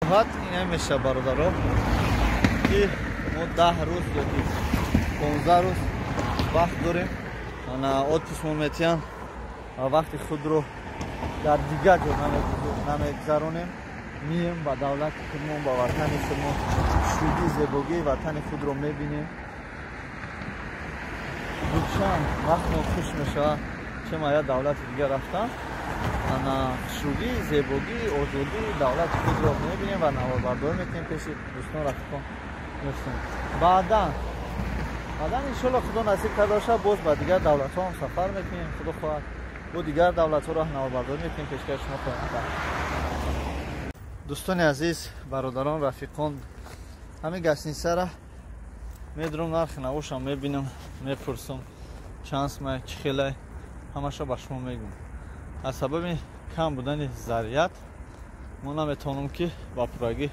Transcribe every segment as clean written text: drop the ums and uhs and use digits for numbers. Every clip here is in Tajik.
Сайёҳат ина меша, бародаро, ки мо 10 рӯз ёки 15 рӯз вақт дорем, ана отпуск мо метиҳанд ва вақти худро дар дигар ҷо намегузаронем, мием ба давлати худмон, ба ватани худмон, хушрӯдии зебогии ватани худро мебинем. Дучанд вақтмон хуш мешавад, чема як давлати дигар рафтан. Ана хушрӯдии, зебогии, озодии давлати худро мебинем ва наворбардорӣ мекунем, пеши дӯстон, рафиқон мефтем. Баъдан, иншолло, Худо насиб карда бошад, боз ба дигар давлатҳо ҳам сафар мекунем. Худо хоҳад, бо дигар давлатҳоро наворбардорӣ мекунем, пешкаши шумо хоҳем кард. Дӯстони азиз, бародарон, рафиқон, ҳамин гостиница ра медурам, нархи навошам мебинам, мепурсам, чанд сумай, чӣ хелай, ҳамаша ба шумо мегӯм. Аз сабаби кам будани заряд мо наметавонам, ки ба пуррагӣ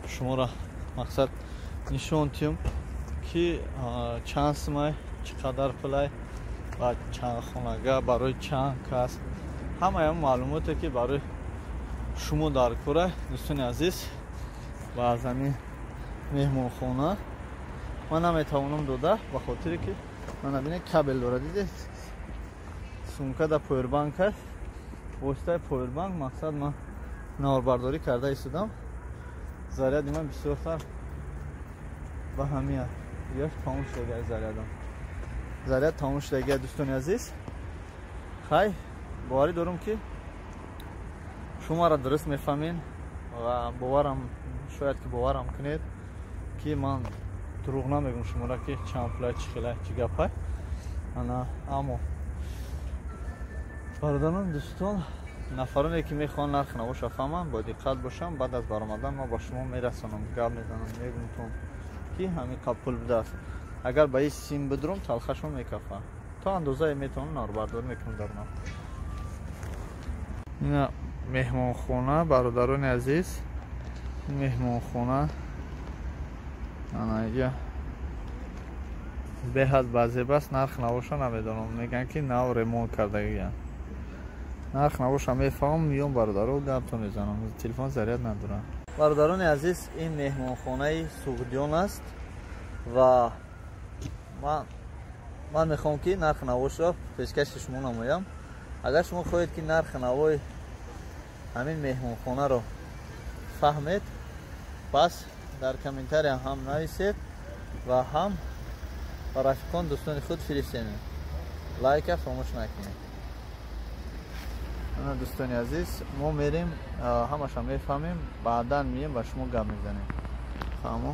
шуморо мақсад нишон тиҳам, ки чанд сумай, чӣ қадар пулай ва чанд хонага, барои чанд кас, ҳамаи он маълумоте, ки барои шумо дар кора, дӯстони азиз. Ва аз ҳамин меҳмонхона ман наметавонам дода, ба хотире ки мана бинед, кабел дора, дидед, сумка да повербанк аст. Воситаи повербанк мақсад ман наворбардорӣ карда истодам. Заряди ман бисёртар ба ҳамия яш тамом шудагиа, зарядам, заряд тамом шудагиа. Дӯстони азиз, хай, боварӣ дорам, ки шуморо дуруст мефаҳмед ва боварам, шояд ки боварам кунед, ки ман дурӯғ намегӯм шуморо, ки чанд пулай, чӣ хелай, чӣ гапай. Ана, аммо бародарон, дӯстон, нафароне, ки мехоҳанд нархи навоша фаҳманд, бо диққат бошам. Баъд аз баромадан ма ба шумо мерасонам, гап мезанам, мегумтон, ки ҳамин қаб пул будааст. Агар ба ин сим бидурам, талхашон мекафа. То андозае метавонам, наворбардорӣ мекунам дар ман. Ина меҳмонхона, бародарони азиз, меҳмонхона ана иҷа беҳад базеб аст. Нарх навоша намедонам, мегӯянд, ки нав ремонт кардагиян. Нарх навоша мефаҳмам, миён, бародаро, гапто мезанам. Телефон заряд надорам. Бародарони азиз, ин меҳмонхонаи Суғдиён аст ва ман мехоҳам, ки нархи навошро пешкаши шумо намоям. Агар шумо хоҳед, ки нархи навои ҳамин меҳмонхонаро фаҳмед, пас дар комментария ҳам нависед ва ҳам ба рафиқон, дӯстони худ фиристенед. Лайка фаромӯш накунед. Ана, дӯстони азиз, мо мерем, ҳамаша мефаҳмем, баъдан мием, ба шумо гап мезанем. Фаҳмо.